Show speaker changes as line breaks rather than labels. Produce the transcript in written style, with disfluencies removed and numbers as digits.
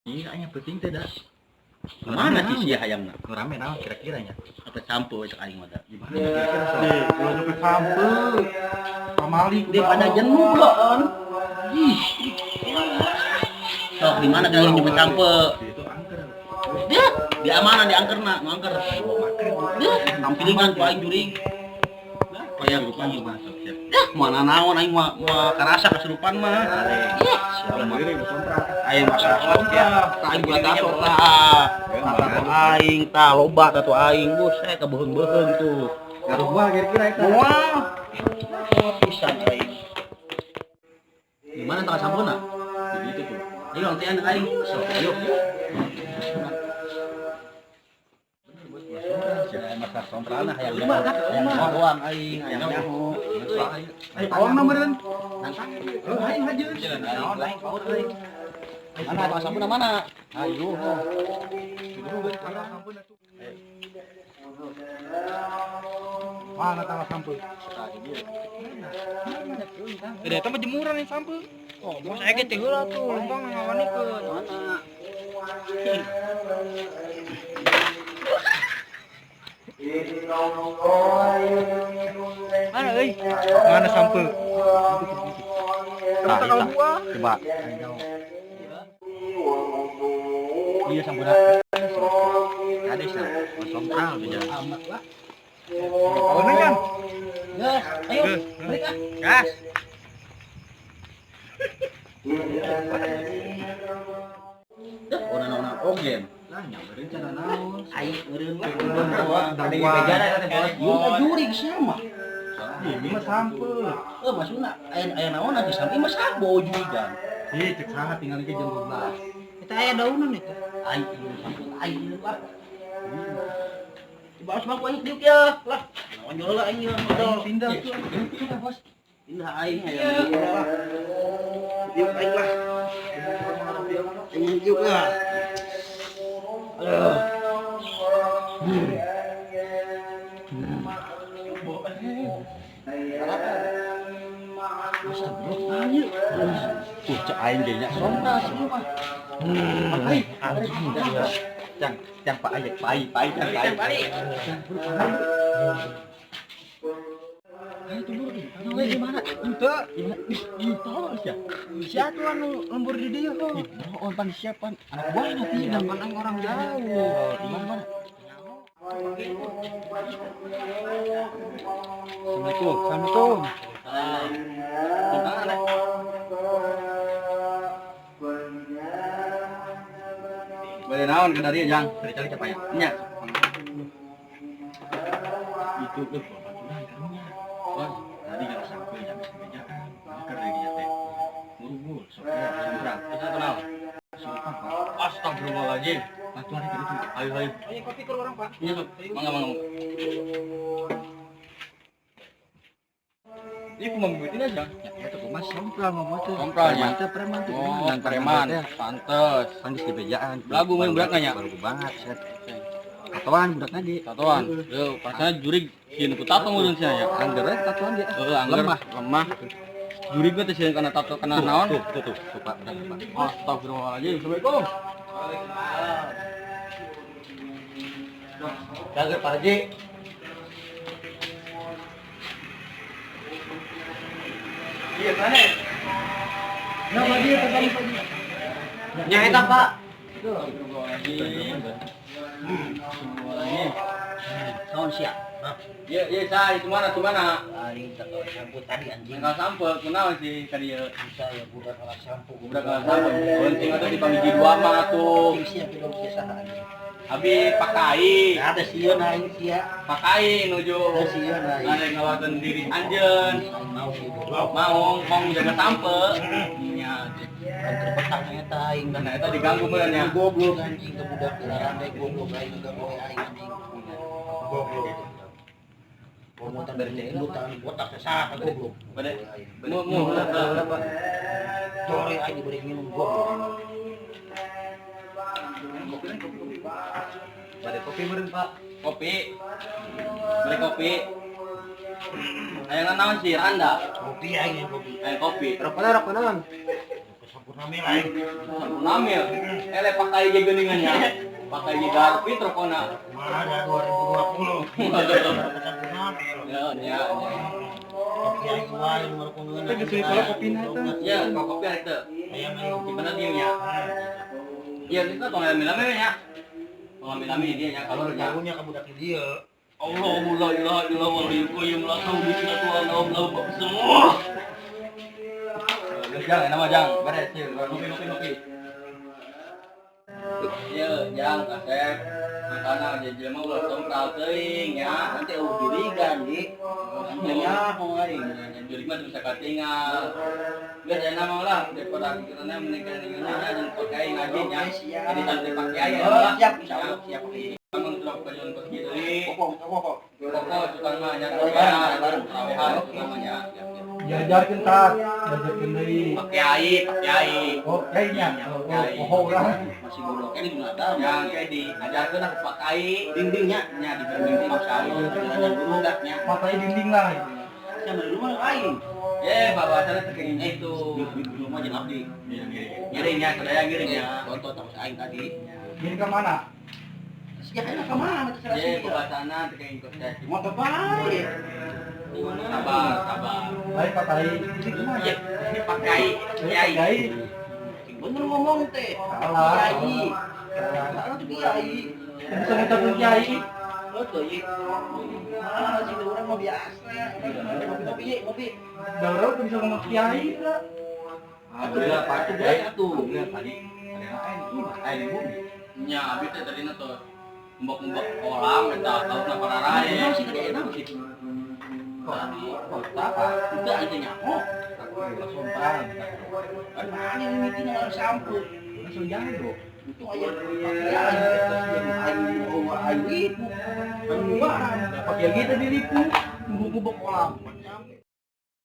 Iya, anya penting teh da.
Mana sih sia hayangna?
Nu rame naon kira-kiranya?
Apa sampo cek aing mah da.
Di mana kira-kira sok?
Deh, ulah nyepet sampe. Pamali
Dia pada jenuh loh. Ih. Sok di mana kalian nyebut sampo?
Itu angker.
Dia di mana di angkerna, nu angker. Dia tampilingan ku aing jurig. Kayak
Kesurupan mah sok siap.
Ya, mana naon aing mah mah karasa kesurupan mah. Ih, siapa mah. Aing mah sok ya. Tah aing buat tato tah. Tato aing tah loba tato aing buset kabeheung-beheung tuh.
Ngaruh gua kira-kira eta.
Moal. Moal pisan aing. Di mana tanggal sampurna?
Di ditu tuh.
Ayo antean aing. Sok ayo.
Ya, masak somprana hayang
Lima, kan? Hayang nyaho doang aing, hayang nyaho.
Ayo pawang na meureun.
Nantang.
Heuh, aing hajeun.
Naon aing paur aing. Mana tanggal sampurna mana?
Ayo.
Mana tanggal sampe?
Beda eta mah jemuran yang sampe. Oh, bos saya ge teh heula tuh, lempang ngawanikeun.
Mana?
Mana euy?
Mana sampe?
Tah,
Tanggal
eta.
dua.
Coba. Iya sampurna. Kades ya. Sompral beja.
Amat lah.
Pawangna kan?
Gas, ayo, balik ah.
Gas.
Dah, ona-ona ogen.
Lah nya berencana naon.
Aing eureun lah.
Tadi bejana eta teh bos.
Ieu jurig sia mah.
Ini mah sampe.
Eh, maksudna aya aya naon atuh sampe mah sabo jurigan.
Ih, cek saha tinggal ke jam 12.
Eta aya daunan eta.
Aing ieu sampe aing ieu lah. Coba harus bangku aing diuk ya lah. Naon jol lah aing ieu modal.
Pindah tuh.
Pindah bos.
Pindah aing aya lah. Diuk aing lah. Aing diuk lah. Aduh.
Tuh cek aing ge nya sompral sih mah. Ai, Cang, cang Pak Ai, Pak Ai, Pak Ai, cang Pak Ai. Ayo tunggu lagi. Di mana?
Henteu.
Di mana? Ih, tolol sia.
Sia tuh anu lembur di dieu heuh.
Ih, bohong pan siapa? Anak buahnya tidak.
Pan aing orang jauh.
Di mana mana? Assalamualaikum.
Assalamualaikum.
Gimana, Nek?
Boleh naon ke dari Jang? Cari-cari siapa ya?
Nya.
Itu tuh bapak tuh karunya. Bos, tadi kalau sampai jam bejaan, keur dia teh. Murugul, sok ya, sompral.
Terus kenal.
Sumpah, Pak.
Astagfirullahaladzim.
Atuh hari itu.
Ayo, ayo.
Ayo kopi ke orang, Pak.
Iya, Sob. Mangga, mangga, mangga. Ini kumaha mimitin aja.
Ya, itu kumaha sompral ngomong teh.
Sompral, ya?
Preman teh, preman teh.
Oh,
Nantang
preman.
teh.
Pantes.
Panggis di bejaan.
Belagu meureun budak nya?
Belagu banget, set. Tatoan budak tadi.
Tatoan. Leuh, pasana jurig sieun ku tato meureun sia nya.
Angger we tatoan dia.
Heeh, angger
Lemah.
lemah. Jurig mah teh sieun kana tato kana
Tuh,
naon?
Tuh, tuh, tuh, tuh, Pak, budak, Pak.
Astagfirullahaladzim. Assalamualaikum.
Jaga Pak Haji.
Iya, mana?
Nah, lagi ya tadi pagi.
Nya eta, Pak.
Astagfirullahaladzim. Astagfirullahaladzim.
Naon sia?
Iya, iya, sa, itu mana, itu mana?
Aing tak tahu sampo tadi anjing.
Tinggal sampo, kunaon sih ka dieu?
Bisa ya budak kalah sampo.
Budak kalah sampo. Penting atuh di pamiji dua mah atuh.
Anjing sia belum sia saha anjing.
Abi pakai,
Ada sieun aing sia.
pakai nuju
Ada sieun aing.
ada ngawakeun diri anjeun.
Aing mau sih goblok.
Mau kong jaga sampe. Nya,
Aing terpetang eta aing.
nah eta diganggu meureun nya.
Goblok anjing ke budak dilarang goblok aing ganggu aing anjing. Goblok. Promotan dari mutan botak saha goblok.
Bade. Mu mu
Dore aing diberi minum goblok.
Bade kopi meureun, Pak.
Kopi. Beli kopi. Hayang naon sih Randa?
Kopi aing yang kopi.
Hayang kopi.
Rokona rokona.
Sampo Sampurna mil aing.
Sampurna mil. Ele pakai ge geuningan nya. Pakai ge garpit rokona.
Mana 2020. Sampurna mil.
Ya, ya.
Kopi aing wae nu rokona.
Teh geus kalau kopina eta.
Ya, kopi arek teu.
Hayang aing.
Gimana dia nya? Iya, itu tong lami-lami nya. Tong lami-lami dia nya kalau nya.
Jagonya ka budak dieu.
Allahu la ilaha illa huwa al-hayyul qayyum la tawbihi wa la hawla semua.
Geus jang, nama jang. Beres sih, ngopi ngopi ngopi. Iya, jang kasep. Makana jelema ulah sompral teuing nya.
Nanti eueuh jurigan, Ji.
Nya aing. Jurig mah bisa katingal. Geus aya nama lah daripada kitana menikah dengan nya jeung pakai ngaji nya. Jadi santri pakai aya
Oh, siap insyaallah siap.
Emang sudah kajian kos kieu deui.
Pokok pokok.
Pokok tukang mah nya bareng tarawehan tukang mah nya.
Diajarkeun tah, diajarkeun deui.
Pakai pakai.
Oh, kiai nya. Oh, urang.
Masih bodoh kan di tahu.
Yang kayak diajarkeun aku pakai
dindingnya
nya di dinding pakai.
Ajaran guru dah nya.
Pakai dinding lah gitu.
Sama di rumah aing.
Ye, babasanna teu kenging itu.
Di rumah jeung abdi.
Ngiring nya, sadaya ngiring nya.
Contoh tahu aing tadi.
Ngiring ka mana?
Sia aing ka mana terserah
Ye,
sia.
babasana teu kenging kos teh.
Motor bae.
Sabar, sabar.
Baik pakai. Ini kumaha?
Ye, pakai kiai.
Kiai.
Sing bener ngomong teh.
Salah.
Kiai. Salah tuh kiai.
Bisa ngucapin kiai.
Oh tuh ye. Ah, sih urang mah biasa. Ngopi ye, ngopi.
Da urang tuh bisa ngomong kiai lah.
Alhamdulillah Pak
Tuh berat atuh.
Alhamdulillah tadi. Ada aing, aing di bumi. Nya abi teh tadina tuh ngumbak-ngumbak kolam eta lautna pararae.
Enak sih tadi enak sih.
Tadi kota apa?
Itu aja nyaho.
Sompral.
Kan mana ini mitina sampo.
Langsung jago.
Itu aya pakai eta sia aing bawa aing ibu. Aing barang.
Pakai gitu diriku.
Ngubek kolam.